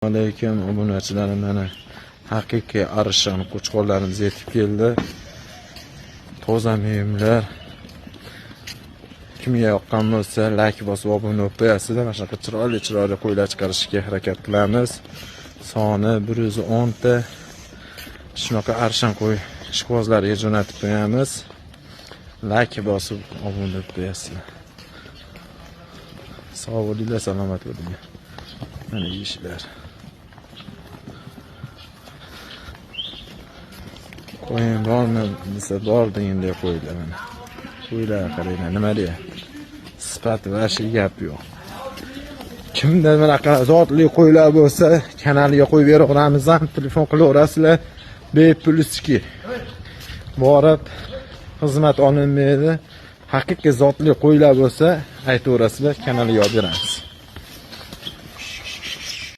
Alaykum obunachilarim, mana haqiqiy arshan qo'chqorlarimiz yetib keldi. Toza muyumlar. Kimga yoqqan bo'lsa, like bosib obuna bo'lib qo'yasizlar. Mana shunaqa chiroyli chiroyli qo'ylar chiqarishga harakat qilamiz. Soni 110 ta. Shunaqa arshan qo'y ishqibozlarga jo'natib qo'yamiz. Like bosib obuna bo'lib qo'yasizlar. Sog' bo'linglar, salomat bo'linglar. Mana ishlar. Qo'ying bormi desa, bor degandek qo'ylar mana. Qo'ylar qaranglar, nima deyapti. Sifati вообще gap yo'q. Kimda bunaqa zotli qo'ylar bo'lsa, kanaliga qo'yib beraveramiz ham, telefon qilaverasizlar. Bepulski. Borib xizmat olinmaydi. Haqiqiy zotli qo'ylar bo'lsa, aytaverasizlar, kanaliga olib beramiz.